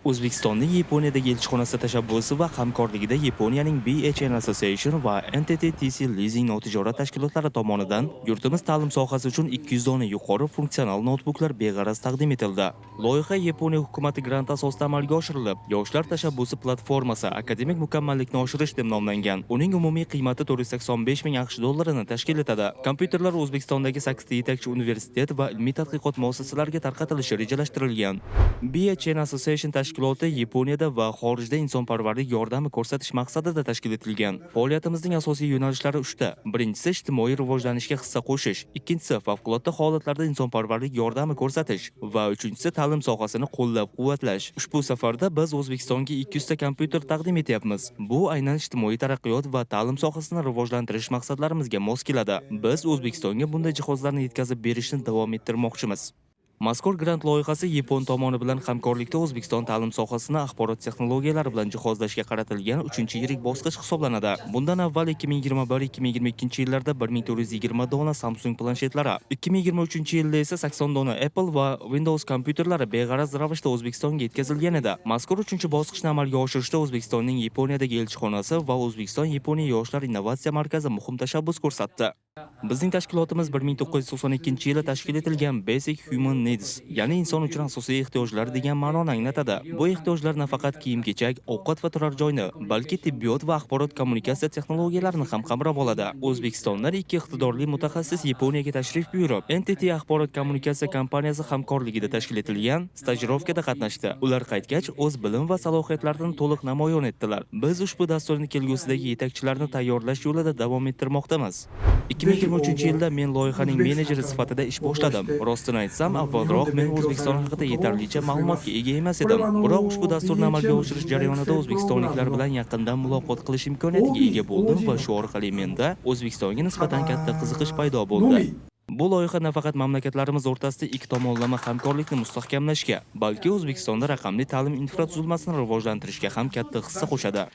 O'zbekistonning Yaponiyadagi elchixonasi tashabbusi va hamkorligida Yaponiyaning BHN Association va NTT TC Leasing notijorat tashkilotlari tomonidan yurtimiz ta'lim sohasi uchun 200 dona yuqori funksional noutbuklar beg'araz taqdim etildi. Loyiha Yaponiya hukumati granti asosida amalga oshirilib, Yoshlar tashabbusi platformasi akademik mukammallikni oshirish deb nomlangan. Uning umumiy qiymati 485 ming AQSh dollarini tashkil etadi. Kompyuterlar O'zbekistondagi 8 ta yetakchi universitet va ilmiy tadqiqot muassasalariga tarqatilishi rejalashtirilgan. BHN Association tashkiloti Yaponiyada va xorijda insonparvarlik yordami ko'rsatish maqsadida tashkil etilgan. Faoliyatimizning asosiy yo'nalishlari uchta. Birinchisi, ijtimoiy rivojlanishga hissa qo'shish, ikkinchisi, favqulodda holatlarda insonparvarlik yordami ko'rsatish va uchinchisi, ta'lim sohasini qo'llab-quvvatlash. Ushbu safarda biz O'zbekistonga 200 ta kompyuter taqdim etyapmiz. Bu aynan ijtimoiy taraqqiyot va ta'lim sohasini rivojlantirish maqsadlarimizga mos keladi. Biz O'zbekistonga bunday jihozlarni yetkazib berishni davom ettirmoqchimiz. Mazkur grant loyihasi yapon tomoni bilan hamkorlikda O'zbekiston ta'lim sohasini axborot texnologiyalari bilan jihozlashga qaratilgan uchinchi yirik bosqich hisoblanadi. Bundan avval 2021-2022 yillarda 1420 dona Samsung planshetlari, 2023 yilda esa 80 dona Apple va Windows kompyuterlari beg'araz ravishda O'zbekistonga yetkazilgan edi. Mazkur uchinchi bosqichni amalga oshirishda O'zbekistonning Yaponiyadagi elchixonasi va O'zbekiston Yaponiya yoshlar innovatsiya markazi muhim tashabbus ko'rsatdi. Bizning tashkilotimiz 1992 yili tashkil etilgan. Basic Human Needs, ya'ni inson uchun asosiy ehtiyojlar degan ma'noni anglatadi. Bu ehtiyojlar nafaqat kiyim-kechak, ovqat va turar joyni, balki tibbiyot va axborot kommunikatsiya texnologiyalarini ham qamrab oladi. O'zbekistondan ikki iqtidorli mutaxassis Yaponiyaga tashrif buyurib, NTT axborot kommunikatsiya kompaniyasi hamkorligida tashkil etilgan stajirovkada qatnashdi. Ular qaytgach, o'z bilim va salohiyatlarini to'liq namoyon etdilar. Biz ushbu dasturni kelgusidagi yetakchilarni tayyorlash yo'lida davom ettirmoqdamiz. 2023 yilda men loyihaning menejeri sifatida ish boshladim. Rostini aytsam, avvalroq men O'zbekiston haqida yetarlicha ma'lumotga ega emas edim. Biroq ushbu dasturni amalga oshirish jarayonida o'zbekistonliklar bilan yaqindan muloqot qilish imkoniyatiga ega bo'ldim va shu orqali menda O'zbekistonga nisbatan katta qiziqish paydo bo'ldi. Bu loyiha nafaqat mamlakatlarimiz o'rtasida ikki tomonlama hamkorlikni mustahkamlashga, balki O'zbekistonda raqamli ta'lim infratuzilmasini rivojlantirishga ham katta hissa qo'shadi.